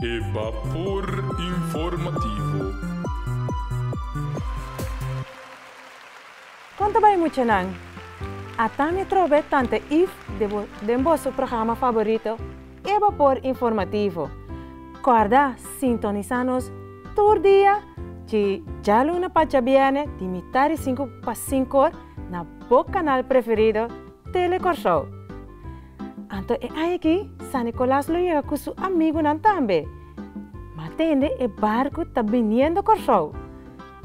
E Bapor Informativo. Kon ta bai muchanan? Ata mi trobe Tante Yves den boso programa faborito E Bapor Informativo. Kòrda sintonisá nos tur dia dje djaluna pa djabièrnè di mitar di sinku pa sinkor na bo kanal preferido Tele Kòrsou. Anto e aña aki San Nicolas lo yega ku su amigunan tambe. Ma tende e barku ta biniendo Kòrsou.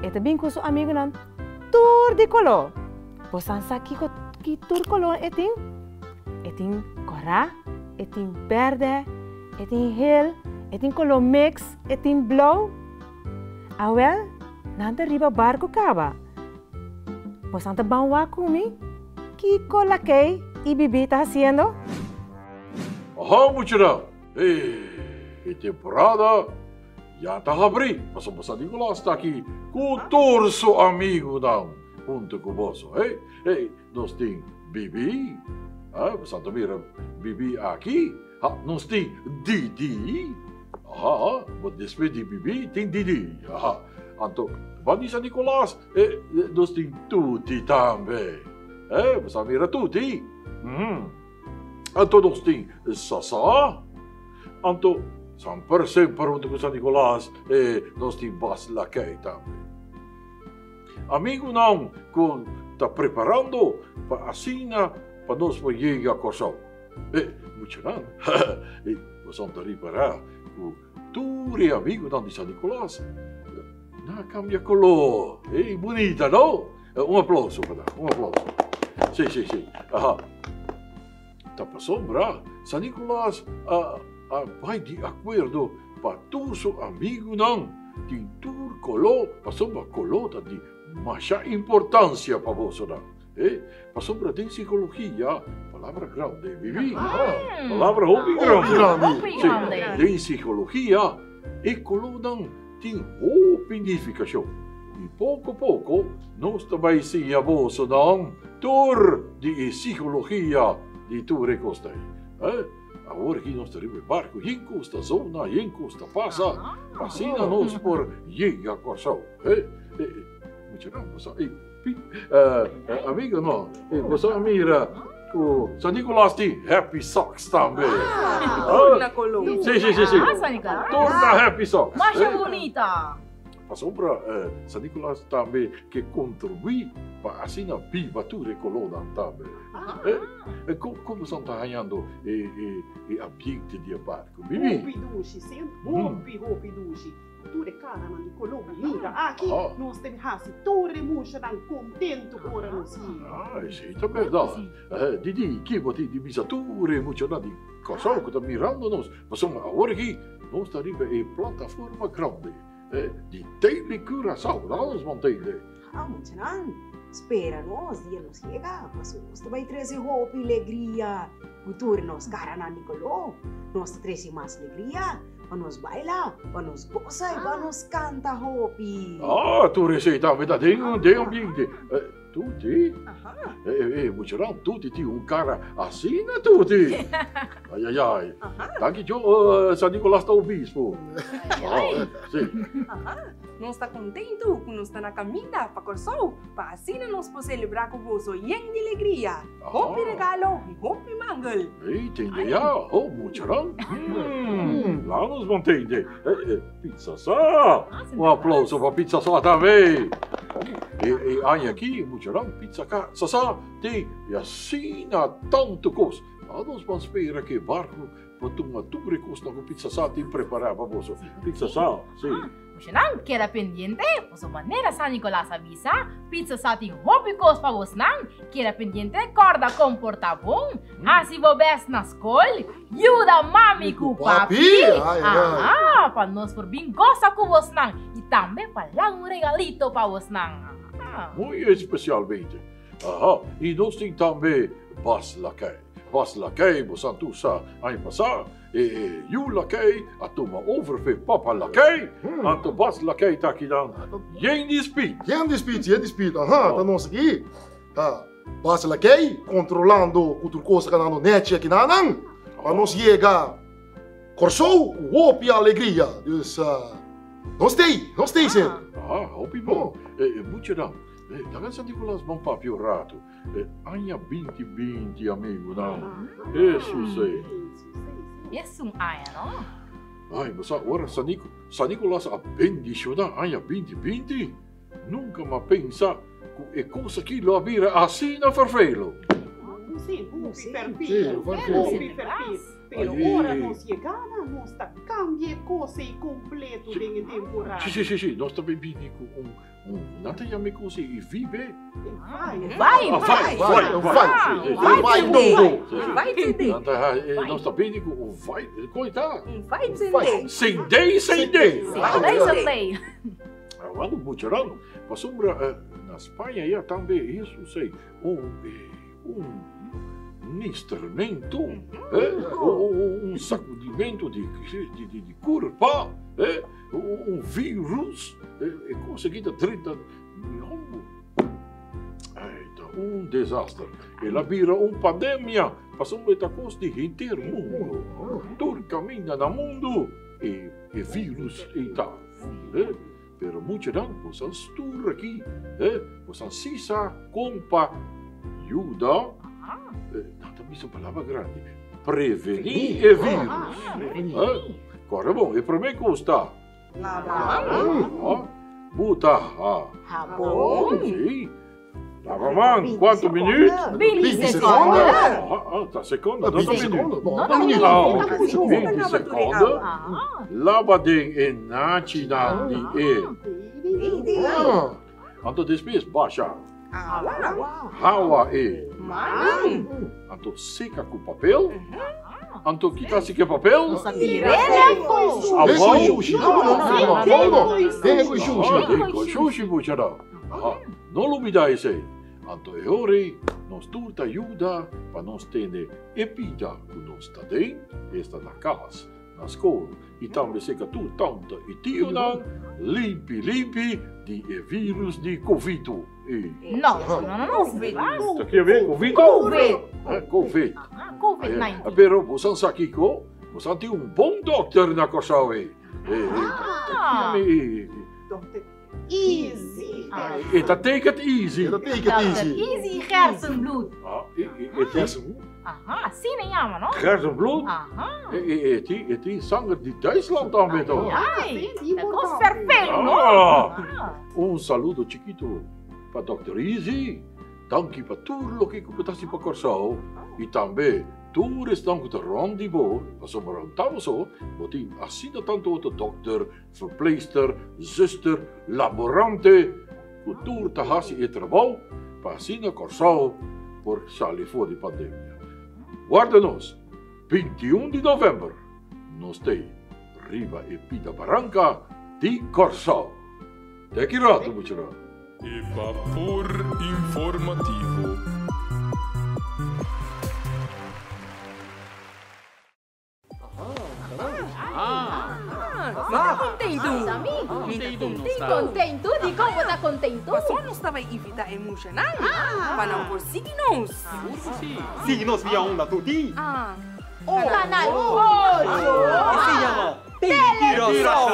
E ta bin ku su amigunan tur di koló. Bosan sa kiko ki tur koló e tin? E tin kòrá, e tin bèrdè, e tin hel, e tin koló mix, e tin blou. Awèl, nan ta riba barku kaba. Bosan ta ban wak ku mi? Kiko Lakey i Bibi ta hasiendo? Aha muchanan, e temporada ya ta habrí pasobra San Nicolas ta aki ku tur su amigunan huntu ku boso. Hey, hey, nos tin Bibi, ha, bosan ta mira Bibi aki, ha, nos tin Didi, aha, bo despues di Bibi tin Didi, aha, anto ban di San Nicolas E nos tin Tuti tambe. E, bo sa mira Tuti? Mm. Anto nos tin Sasa. Anto, semper semper huntu ku San Nicolas, e nos tin Bas Lakei tambe. Amigunan ku ta preparando pa asina pa nos por yega Kòrsou. E, muchanan, e, boso ta ripará ku Tur e amigunan di San Nicolas na cambia color. Ey, bunita, no? Un aplauso pa nan, un aplauso. Sí, sí, sí. Aha. Ta pasobra San Nicolas a, a bai di acuerdo pa tur su amigunan tin tur color, pasobra color ta di masha importancia pa bosonan. E pasobra den psicologia, palabra grande, bibi, palabra hopi grande. Sí, den psicologia e colornan tin hopi nificacion. Y poco poco nos ta bay siña bosonan tur di e psicologia di tur e cos ta ey. Awor aki nos ta riba e barco, yen cos ta zona, yen cos ta pasa, pa asina nos por yega Corsou. Muchanan, boso. Amigo no, boso a mira ku San Nicolas tin happy socks tambe. Tur na koló. Sí, sí, sí, sí. Tur na happy socks. Masha bunita. Pasobra San Nicolas tambe ke kontribuí pa asina biba tur e kolónan tambe. Kon boso ta hañando e ambiente di e barko, Bibi? Hopi dushi, sí. Hopi, hopi dushi. Tur e karanan di koló bunita aki, nos debe hasi tur e mushanan kontentu ora nos yega. Ah, esei ta bèrdat. Didi, ki bo tin di bisa tur e mushanan di Kòrsou ku ta mirando nos? Pasobra awor aki nos ta riba e plataforma grandi di Tele Curaçao. Laga nos ban Tele. Ah, muchanan, spera nos dia nos yega, pasobra nos ta bai trese hopi legria ku tur nos karanan di koló. Nos ta trese mas legria. Pa nos baila, pa nos gosa i pa nos kanta hopi. Ah, tur esei tambe ta den den ambiente. Tuti? Eh, eh, muchanan, Tuti tin un kara asina, Tuti. Ai, ai, ai. Danki Dios, San Nicolas ta obispo. Ai, ai. Sí. Nos ta kontentu ku nos ta na kaminda pa Kòrsou pa asina nos por selebrá ku boso yen di legria, hopi regalo i hopi mangel. Ey, tende ya, ho muchanan. Laat nos bon tende. Pizza sa! Un aplauso pa Pizza sa tambe. E e aña aki muchanan Pizza sa sa tin i asina tantu kos. Laat nos ban spera ku e barku por tuma tur e kosnan ku Pizza sa tin prepará pa boso. Pizza sa, si. Bosnan keda pendiente, pasobra manera San Nicolas a bisa, Pizza sa tin hopi kos pa bosnan. Keda pendiente, kòrda komportá bon, hasi bo bèst na skol, yuda mami ku papi, aha, pa nos por bin gosa ku bosnan i tambe pa laga un regalito pa bosnan. Aha. Muy espesialmente. Aha, i nos tin tambe Bas Lakei. Bas Lakei, bosan tur sa aña pasá. E yu lakei a tuma over fe papa lakei, anto Bas lakei ta kidan yen di speed. Yen di speed, yen di speed, aha, ta nos aki. Ta Bas lakei kontrolando ku tur kos ta kanando nechi akinanan, pa nos yega. Kòrsou ku hopi alegria. Dus nos t'ei, nos t'ei ser. Ah, hopi bon. Muchanan, laga San Nicolas ban papia un ratu. Aña binti binti, amigunan. Hesus ei. Es un aña, no? Ai, bo sa ora San Nicolas a bendishoná aña binti binti, nunka m'a pensa ku e kos aki lo a bira asina ferfelo. Sí, hopi ferfelo, hopi ferfelo. Pero ora nos yegana, nos ta kambia e kos ei kompleto den e temporada. Sí, sí, sí, sí, nos ta bini ku un Nan ta yama e kos ei vibe. Vibe. Vibe, vibe nobo. Nan ta nos ta bini ku un vibe. Kon e ta? Un vibe sendé. Sendé, sendé. Sendé, sendé. Awor muchanan, pasobra na Spaña ya tambe Hesus ei un un instrumento, un sacudimentu di curpa. Un virus e kos aki ta drenta mi hombo. Ai, ta un desaster. El a bira un pandemia pasobra e ta kos di henter mundo. Tur kaminda na mundo e e virus ei ta. Eh, pero muchanan boso a stuur aki, eh, boso a sisa kon pa yuda, eh, nan ta bisa un palabra grandi, prevení e virus. Eh. Kòrda bon, e promé kos ta. Lava man. Buta ha. Habon. Sí. Lava man, kuantu minüt? Binti sekonde. Ah, ta sekonde, no ta minüt. No ta minüt. Binti sekonde. Laba den e nachinan di e. Anto despues basha. Hawa e. Anto seka ku papel. Anto kita hasi ku e papel? Abou. Den ku shushi muchanan. No lubida esei. Anto e ora ei nos tur ta yuda pa nos tene e bida ku nos ta den, esta na kas. Na skol i tambe seka tur tanta i tionan limpi limpi di e virus di Covido. No, no, no, no, Covid. Ta kia be? Covido? Covid. Eh, Covid. Ah, Covid-19. Pero bosan sa kiko? Bosan tin un bon dokter na Kòrsou ei. Ta kia mi. Dokter Easy. E ta take it easy. E ta take it easy. Easy i Gersenbloed. Ah, e e Gersenbloed? Aha, asina e yama, no? Gersenbloed? Aha. E e tin sanger di Duitsland tambe toch? Ai, ta kos ferfel, no? Ah. Un saludo chikito pa Dòkter Easy. Danki pa tur loke ku bo ta hasi pa Kòrsou i tambe tur esnan ku ta rònt di bo, pasobra rònt ta bo so, bo tin asina tantu otro dòkter, Verpleegster, zuster, laborante ku tur ta hasi e trabou pa asina Kòrsou por sali for di pandemia. Warda nos, 21 di novèmber nos t'ei riba e pida baranka di Kòrsou. Te aki rato muchanan. E Bapor Informativo. Mi ta kontentu. Mi ta kontentu. Kontentu? Dikon bo ta kontentu? Pasobra nos ta bai invitá e mushanan pa nan por sigui nos. Sigur ku si. Sigui nos via onda tuti. Kanal ocho. E se yama Tele Curaçao.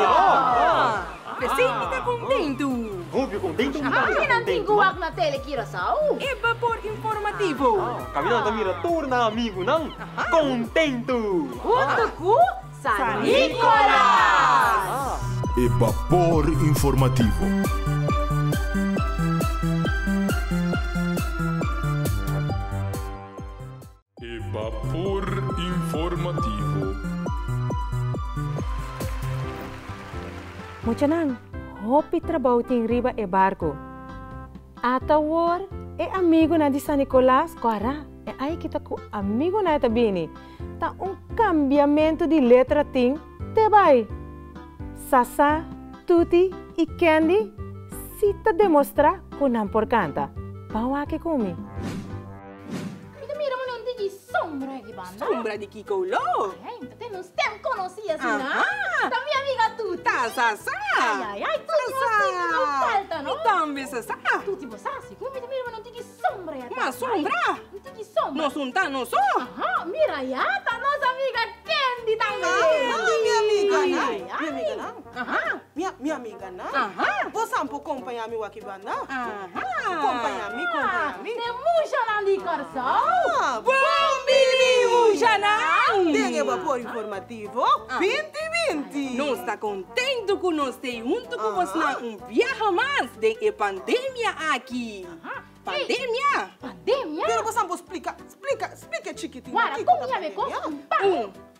P'esei mi ta kontentu. Hopi kontentu mi ta. Ki nan tin ku wak na Tele Curaçao? E bapor informativo. Kaminda nan ta mira tur nan amigunan kontentu. Huntu ku San Nicolas! E bapor informativo. E bapor informativo. Muchanan, hopi trabou tin riba e barku. Ata awor e amigunan di San Nicolas ku a ra e ai kita ku amigunan e ta bini. Ta un kambiamentu di letra tin te bai. Sasa, Tuti i Candy si ta demostrá ku nan por kanta. Ban wak ku mi. Mi ta mira manera un tiki sombra aki banda. Sombra di kiko lo? Ay, mi ta tende un stem konosí asina. Aha. Ta mi amiga Tuti. Ta Sasa. Ay, ay, ay, Tuti bo sinti no falta, no? Mi tambe Sasa. Tuti bo sa si ku mi ta mira manera un tiki sombra ya. Ma sombra? Un tiki sombra. Nos un ta nos so. Aha, mira ya, ta nos amiga Candy tambe. Aha. amiganan. Aha. Bosan por kompañá mi wak banda? Aha. Kompañá mi, kompañá mi. De muchanan di Kòrsou. Bon bini, muchanan! Den e Bapor Informativo 2020. Nos ta kontentu ku nos t'ei huntu ku bosnan un biaha mas den e pandemia aki. Pandemia? Pandemia? Pero bosan por splika, splika, splika chikitin. Wara, kiko kon ta yame kos? pandemia? Un pan.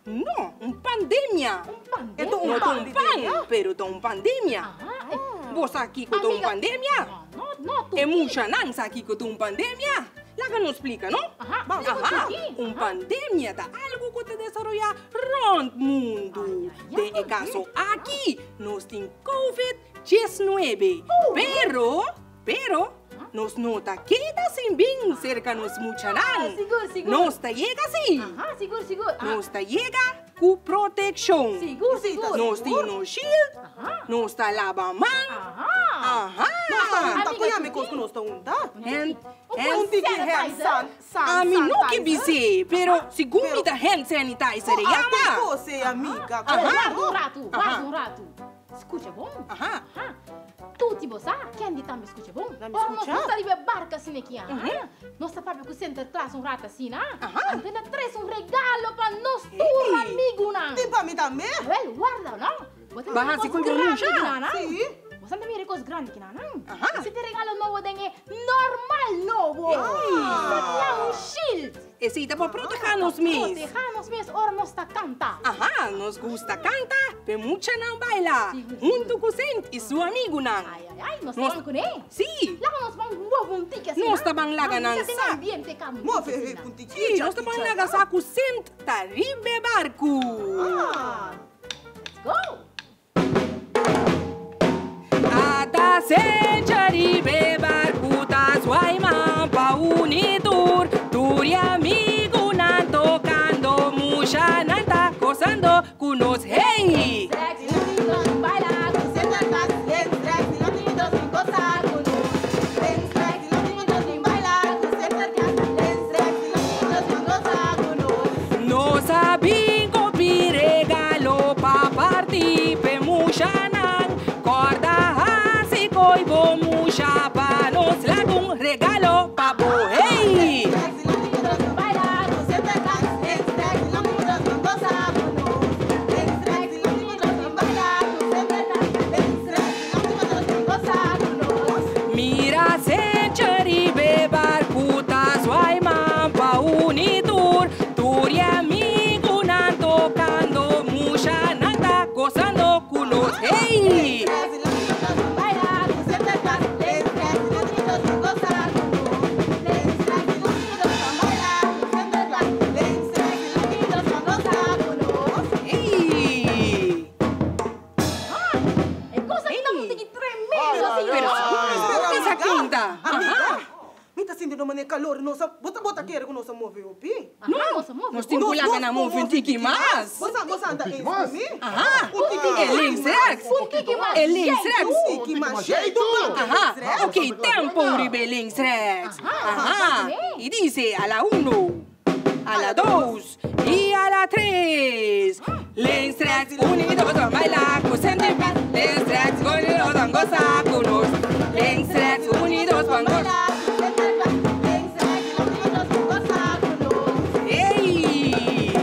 Un, no, un pandemia. Un pandemia. E ta un No ta un pan, pandemia? pero ta un pandemia. Aha. eh, Bo sa kiko ta un Amiga. pandemia? No, no, tu. E muchanan sa kiko ta un pandemia? Laga nos splika, no? Aha, Vamos. Aha, Aha. un pandemia ta algu ku ta desaroyá rònt mundu. Ai, ai, Den e ai. kaso aki, nos tin COVID-19. Pero, pero, nos no ta keda sin bin serka nos muchanan. Ah, sigur, sigur. Nos ta yega sí. Aha, sigur, sigur. Ah, Nos ta yega ku protekshon. Sigur, Sí, sigur. Nos tin nos shield, Aha. nos ta laba man. Aha. Aha. Nos ta hunta, Amiga, kon yame kos ku nos ta hunta? Hand, Un hand, Un tiki hand san, san, A mi no ke sanitizer. bis'é, pero segun mi Pero- ta hand sanitizer e Oh, yama. ate kos e, amiga. A ver, Aha. warda un ratu, warda Aha. un ratu. Skucha bon. Aha. Aha. Tuti bo sa, Candy tambe skucha bon. Dame Ora nos skucha. no ta riba e barka asina aki, aha. Nos ta papia ku Sinterklaas un ratu asina. Aha. Anto el a trese un regalo pa nos tur amigunan. Tin pa mi tambe? Wel, warda, no? Bo ta Ba mira hasi kos ku bo grandi mucha. kinan, ah? Sí. Bo sa ta mira kos grandi kinan, ah? Aha. Esei ta regalo nobo den e normal nobo. Ta un shield. Esei ta pa protehá nos mes. Protehá nos mes ora nos ta kanta. Aha, nos gusta kanta, p'e muchanan baila. Sigur, sigur. Huntu ku Sint i su amigunan. Ai, ai, ai, nos ta Nos- ban kuné. Sí. Laga nos ban move un tiki asina. Nos ta ban laga nan Nan den sa. ambiente kami. Move un tiki. Sí, nos ta ban laga sa ku Sint ta riba e barku. Ah. Let's go. Ata Sint riba e barku ta zwai man pa uni tur. Tur e amigunan tokando, muchanan ta gosando ku nos. Hey! Sexy, unidos, baila, Ku Sinterklaas, links, rechts, die latinos sin goza ku nos. Links, rechts, die latinos sin baila. Ku Sinterklaas, links, rechts, die latinos sin goza ku nos. Nos a bin ku hopi regalo pa parti p'e muchanan. Kòrda hasi ko'i bo mucha pa nos laga un regalo pa bo. Hey! Links, rechts, die latinos sin baila. Ku Sinterklaas, links, rechts, die latinos sin goza ku nos. Links, rechts, die latinos sin baila. Ku Sinterklaas, links, rechts, die latinos sin goza ku nos. Mira Sint riba e barku ta zwai man pa uni tur. Tur e amigunan tokando, muchanan ta gosando ku nos. Hey! Links, rechts, die latinos sin baila. Ku Sinterklaas, links, rechts, die latinos sin goza ku nos. Links, rechts, die latinos sin baila. Ku Sinterklaas, links, rechts, die latinos sin goza ku nos. Hey! E kos aki ta un tiki tremendo asina. Pero Espera, esa amiga. quinta. Amiga, mi ta sinti manera kalor, nos a, bo ta bo ta kere ku nos a move hopi. Aha, nos a move. Nos tin ku laga nan move un tiki mas. Bo sa, bo sa anda Un tiki eens mas. ku mi? Aha. Un tiki E links rechts. Un tiki mas. E links rechts. Un tiki mas jeito. Aha. Links rechts. Ok, tempo riba e links rechts. Aha. Aha. Y dice a la uno, a la dos y a la tres. Links rechts, unidos van baila ku Sinterklaas. Links rechts, unidos van goza ku nos. Links rechts, unidos van goza. Baila ku Sinterklaas. Links rechts, die latinos sin goza ku nos. Hey!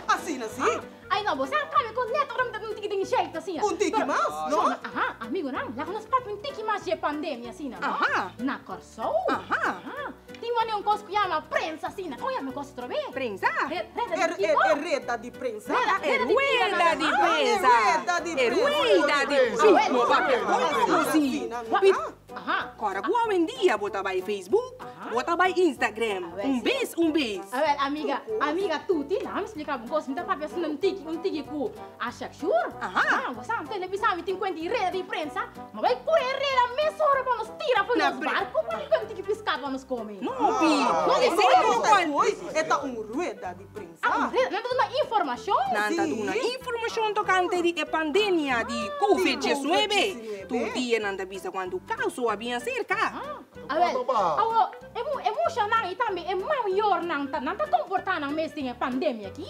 Asina, sí. Ai, no, bo sa kami ku net ora mi ta un tiki den jeito asina. Un tiki Pero- mas, no? Aha, amigunan, laga nos papia un tiki mas di e pandemia asina, no? Aha. Na Kòrsou. Aha. Aha. Tin manera un kos ku yama prensa asina. Kon yama e kos otra bes? Prensa? Reda E, di e, kiko? e reda di prensa. Reda, E reda di rueda di prensa. prensa. Rueda di E prensa. rueda di Prensa. Sí, no papia Asina, komo sí. asina, Wa- Pi- Aha. Kòrda ku awendia bo ta bai Facebook, bo ta bai Instagram. A Un ver, sí. bes, un bes. A ver, amiga, amiga Tuti, laga mi splika bo un kos. Mi ta papia asina un tiki, un tiki ku Ashak Shur. Aha. Ah, bo sa, anto el a bisa mi tin kuenta di reda di prensa. Ma bai kue reda mesora pa nos tira for Na nos pre- barko pa mi kue un tiki piská pa nos kome. No, Pi. No, di Esei serio. no kual. Oi, e ta un rueda di prensa. Ah, un reda, nan ta duna informashon. Nan ta Sí. duna informashon tokante di e pandemia di COVID-19. Tur dia nan ta bisa kuantu kaso a bin aserka. A ver, Ba. awo, e mu, e mushanan i tambe e mayornan ta, nan ta komportá nan mes den e pandemia aki.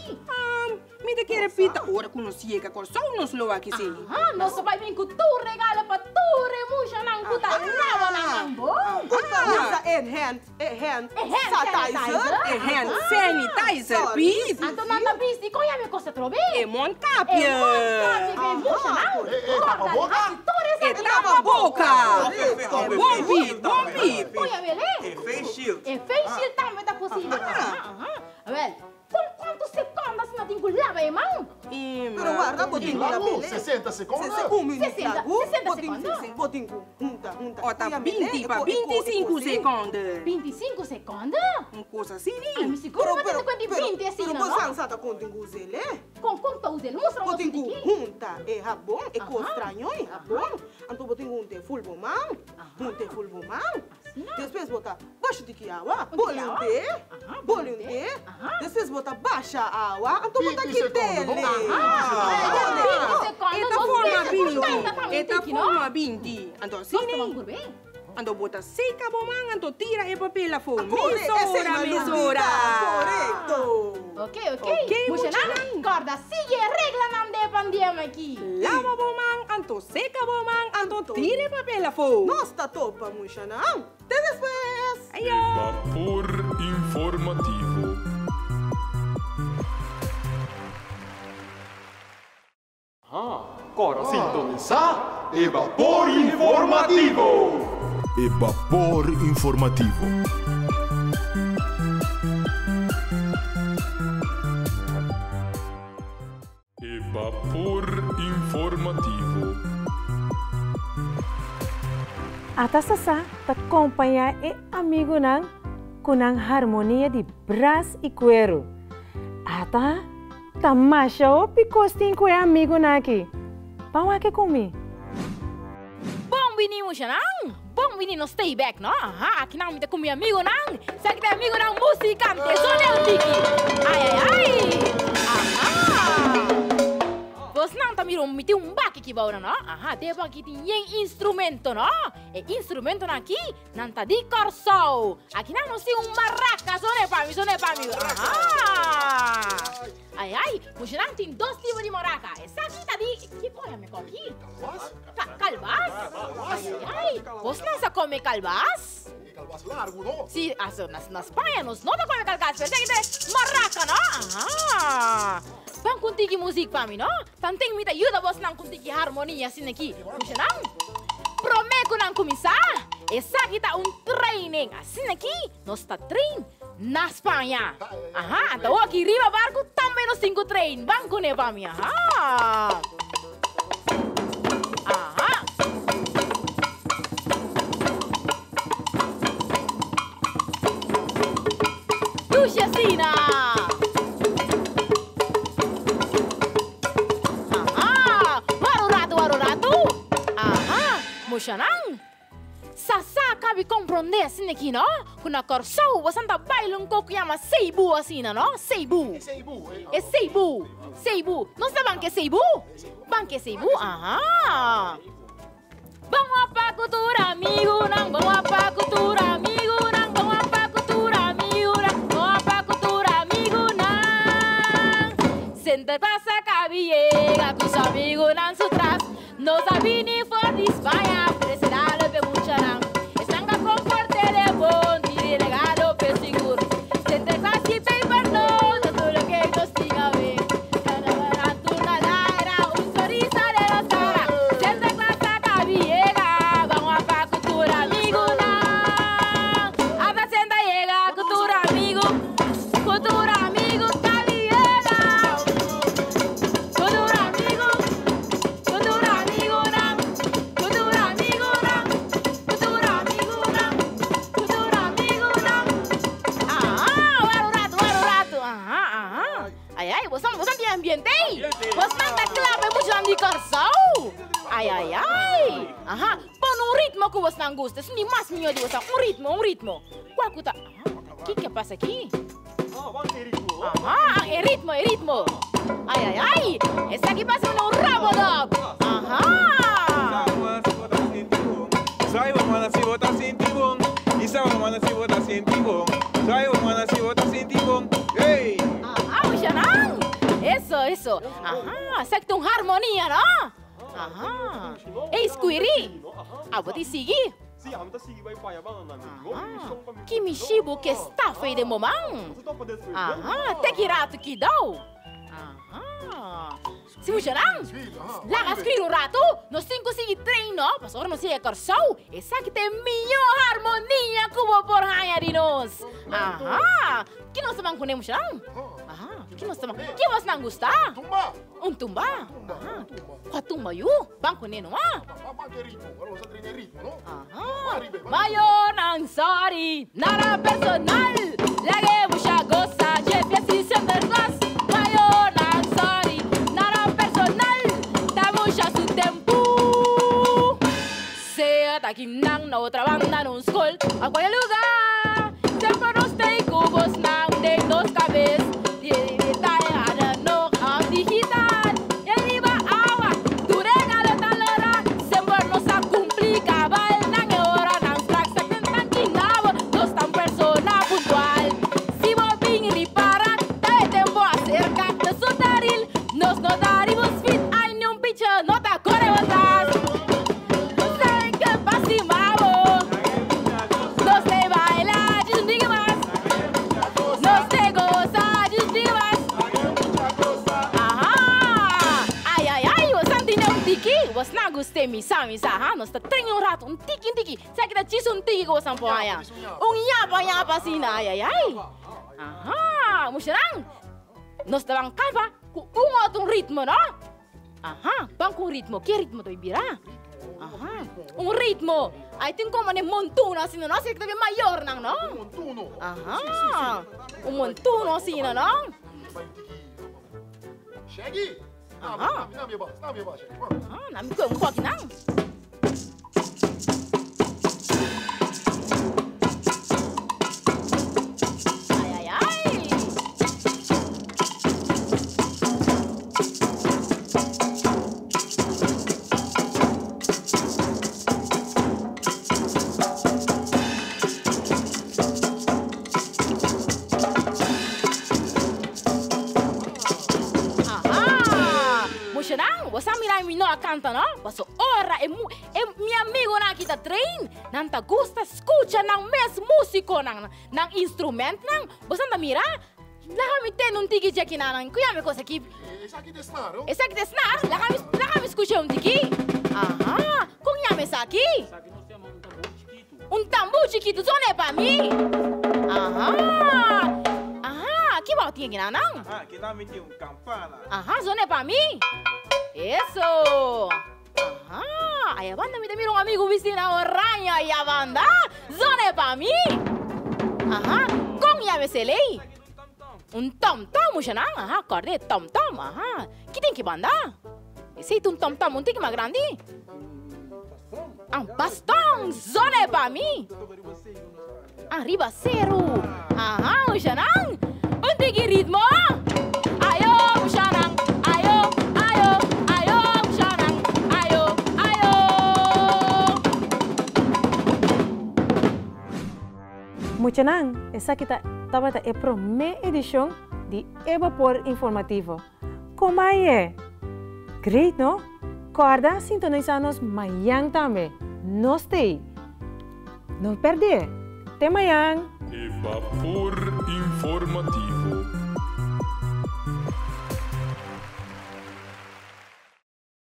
Mi ta kere pita ora ku nos yega Kòrsou nos lo aki si. Aha, nos ta bai bin ku tur regalo pa tur e mushanan ku ta laba nan man bon. Ku ta usa e hand, e hand sanitizer. E hand sanitizer, Piet. Anto nan ta bisti kon yami kos atrobe? E mondkapje. E mondkapje ku e mushanan. E tapaboka. Hasi tur esaki. E tapaboka. Bon Piet, bon Piet. Kon yami el'e? E face shield. E face shield tambe ta posibel. Aha, aha. Awel. Kon kuantu sekonda asina tin ku laba e man? Pero warda bo tin ku Lagu, labele. 60 sekonda. Un minut 60, lagu, 60 bo tin sekonda. bo tin ku hunta, hunta. O ta 20 pa 25 sekonda. 25 sekonda? Un kos asina. Ai, mi sigur bo ta kuenta di 20 asina, Pero no? bo san sa ta kon tin ku us'el, eh? Kon kon ta us'el? Mustra Bo nos tin ku tiki. hunta e habon, e kos straño e habon. Anto bo tin ku hunta e ful bo man, hunta e ful bo man. Despues bo ta basha tiki awa, boli un te, boli un te. Despues bo ta basha awa, anto bo ta kit'el. E ta forma 20, e ta forma 20. Anto asina, anto bo ta seka bo man, anto tira e papel afó. Mesora, mesora. Korekto. Ok, ok. Muchanan, kòrda sigui e reglanan di e pandema aki. Laba bo man, anto seka bo man, anto tira e papel afó. Nos ta topa, muchanan. Te despues! Ayo! Vapor informativo. Kòrda sintonisá E Bapor Informativo! E Bapor Informativo. E Bapor Informativo. Ata Sasá ta kompañá e amigunan ku nan harmonia di bras i kueru. Ata ta masha hopi kos tin ku e amigunan aki. Ban wak ku mi. Bon bini mushanan! Bon bini nos stay back no. Aha, aki nan mi ta ku mi amigunan. Sa ki ta e amigunan musikante. Zone un tiki. Ai ai ai. Aha. Bosnan ta mira un mi tin un baki aki bou nan no. Aha, den e baki tin yen instrumento no. E instrumentonan aki nan ta di Kòrsou. Aki nan nos tin un maraka. Zone pa mi, zone pa mi. Aha. Ai ai, mushanan tin dos tipo di maraka. Esaki ta di, kiko yama e koki? Kalbas? Ai ai, bosnan sa kome kalbas? Kalbas largu, no? Si, aso na Spaña nos no ta kome kalkas, pero esaki ta maraka, no? Aha. Ban ku un tiki muzik pa mi, no? Tanten mi ta yuda bosnan ku un tiki harmonia asina aki. Mushanan, promé ku nan kuminsá, esaki ta un training. Asina aki nos ta train na Spaña. Aha, anto awor aki riba barku tambe nos tin ku train. Ban kuné pa mi, aha. Aha. Dushi asina. Aha. Wara un ratu, wara un ratu. Aha. Mushanan. Sa sa kabi komprondé asina aki no, ku na Kòrsou bosan ta baila un kos ku yama seibu asina no, seibu. E seibu, seibu. Nos ta ban ke seibu? Ban ke seibu, aha. Ban wapa ku tur amigunan, ban wapa ku tur amigunan, ban wapa ku tur amigunan, ban wapa ku tur amigunan. Sinterklaas a kabi yega ku su amigunan su tras. Nos a bini for di Spaña, presentalo p'e muchanan. Esnan ka komport'é de bon, tira e regalo p'e sigur. Sinterklaas i Paper Note, ta tur loke nos tin awe. Nan tur na laira, un sonrisa den nos kara. Sinterklaas a kabi yega, ban wapa ku tur amigunan. Ata Senta yega ku tur amigu, ku tur amigu kabi yega. Ku tur amigu. Ku tur amigunan, ku tur amigunan, ku tur amigunan, ku tur amigunan. Aha, wara un ratu, wara un ratu. Aha, aha. Ai, ai, bosan, bosan tin ambiente ei. Bosnan ta kla pa e muchanan di Kòrsou. Ai, ai, ai. Aha, pon un ritmo ku bosnan gusta. Esun di mas mihó di bosan. Un ritmo, un ritmo. Kua ku ta? Aha, kiko a pasa aki? Aha, e ritmo, e ritmo. Ai, ai, ai. Esaki pasa un robodop. Aha. Aha, mushanan. Eso, eso. Eso. Aha, esaki ta un harmonia, no? Aha. Ey, Squiri, abo ti sigui? Aha. Ki mishi bo ke sta fei den bo man? Aha, te ki ratu ki dou. Aha. Si muchanan, laga Squiri un ratu, nos tin ku sigui train, no? Pasobra nos yega Kòrsou, esaki ta e mihó harmonia ku bo por haña di nos. Aha. Ki nos ta ban kuné, muchanan? Aha. Ki nos ta ban? Ki bosnan gusta? Tumba. Un tumba? Tumba, un tumba. Kua tumba yu? Ban kuné no a? Ban ku e ritmo, ora nos a traina e ritmo, no? Aha. Mayornan sorry, nada personal. Laga e musha gosa dje fiesta di Sinterklaas. Mayornan sorry, nada personal. Ta musha su tempu. Sea ta kinan na otra banda na un skol of cualkier lugar. Semper nos ta ku bosnan den nos kabes. Digital, of digital. E riba awa, tur regalo ta lora. Semper nos a cumpli cabal. Nan e ora nan straks ta den tanki nabo. Nos ta un persona puntual. Si bo bin ripara, ta e tempo acerca. Ta su taril, nos no ta riba un speed. Ay, ni un picha no ta core bo tras. Saben ke pa stima bo. Nos te baila djis un diki mas. Nos te gosa djis un diki mas. Aha! Ay ay ay, bo san tene un tiki? Bo sna guste mi sa mi sa ha. Nos ta tren un rato, un tiki un tiki. Sa ki ta djis un tiki ku bo san por haña. Un yapa yapa asina, ay ay ay. Aha! Mushanan, nos ta ban kaba ku un otro ritmo no. Aha, ban ku un ritmo. Ke ritmo ta bira? Aha, un ritmo. Ai tin como ne montuno asina, no? Asina ki ta bin mayornan, no? Un montuno. Aha, un montuno asina, no? Shaggy! Aha. Nami, nami, nami, nami, Shaggy. Aha, nami kue un poki nan. Ai, ai, ai. Aha! Mushanan, bo sa mira mi no a canta, no? Paso ora e mu E mi amigonan aki ta train, nan ta gusta scucha nan mes musiconan, nan instrumentnan. Bosan ta mira? Laga mi tende un tiki dje kinanan. Cu yama e cos aki? Esaki ta snar, oh. Esaki ta snar? Laga mi, laga mi scucha un tiki. Aha, con yama esaki? Esaki nos yama un tambú chikitu. Un tambú chikitu, zona e pa mi. Aha, aha, ki wou tin akinanan? Aha, kinan mi tin un campana. Aha, zona e pa mi. Eso. Aha, aya banda mi ta mira un amigu bisti na oraño aya banda. Zona e pa mi. Aha, kon yama ese lei? Un tom tom, mushanan. Aha, kòrda e tom tom. Aha, ki tin ki banda? Esei ta un tom tom un tiki mas grandi. Un baston, zona e pa mi. Ariba seru. Aha, mushanan. Un tiki ritmo. Ayo, mushanan. Ayo, ayo, ayo, mushanan. Ayo, ayo. Muchanan, esaki ta tabata e promé edishon di E Bapor Informativo. Koma aye? Great, no? Kòrda sintonisá nos mañan tambe. Nos t'ei! No pèrdè! Te mañan! E Bapor Informativo.